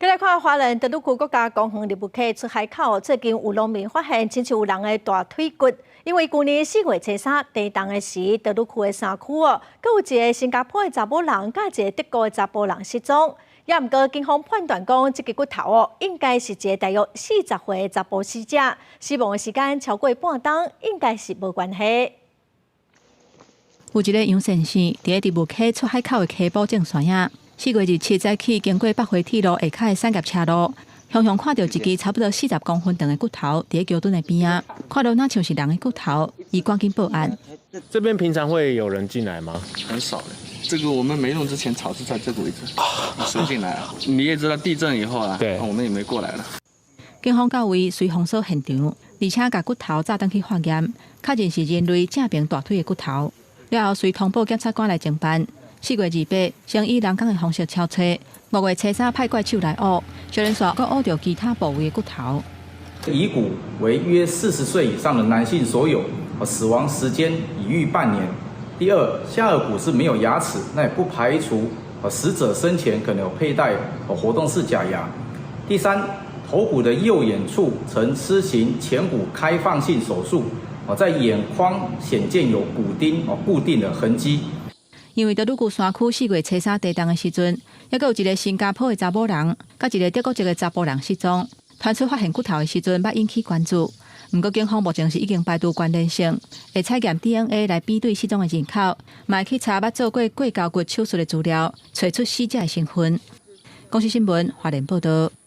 來看花蓮德魯固國家公園入溪出海口，最近有農民發現，親像有人的大腿骨。因為舊年4月初三地動的時，德魯固的山區哦，閣有一个新加坡的查某人，佮一个德國的查埔人失蹤。也毋過警方判斷講，這个骨頭哦，應該是一个大約40歲的查埔死者，死亡的時間超過半冬，應該是無關係。有一个楊先生佇咧入溪出海口的溪埔種山仔。4月27早起，經過北回鐵路下跤的產業車路，雄雄看著一支差不多40公分長的骨頭佇咧橋墩的邊仔，看著若像是人的骨頭，伊趕緊報案。這邊平常會有人進來嗎？很少的。這個我們沒弄之前，草是在這個位置，伸進來啊。你也知道地震以後啊，對，我們也沒過來了。警方到位隨封鎖現場，而且共骨頭載轉去化驗，確認是人類正爿大腿的骨頭。了後隨通報檢察官來偵辦。4月28，先以人工的方式敲揣。5月初三派怪手來挖，小連紲閣挖著其他部位的骨頭。遺骨為約40歲以上的男性所有，死亡時間已逾半年。第二，下顎骨是沒有牙齒，那也不排除死者生前可能有佩戴活動式假牙。第三，頭骨的右眼處曾施行顴骨開放性手術，在眼眶顯見有骨釘固定的痕跡。因為德魯固山區4月初三地動的時陣，猶閣有一个新加坡的查某人，佮一个德國籍的查埔人失蹤。傳出發現骨頭的時陣，捌引起關注。毋過警方目前是已經排除關聯性，會採驗 DNA 來比對失蹤的人口，嘛會去查捌做過過鉤骨手術的資料，揣出死者的身份。公視新聞，花蓮報導。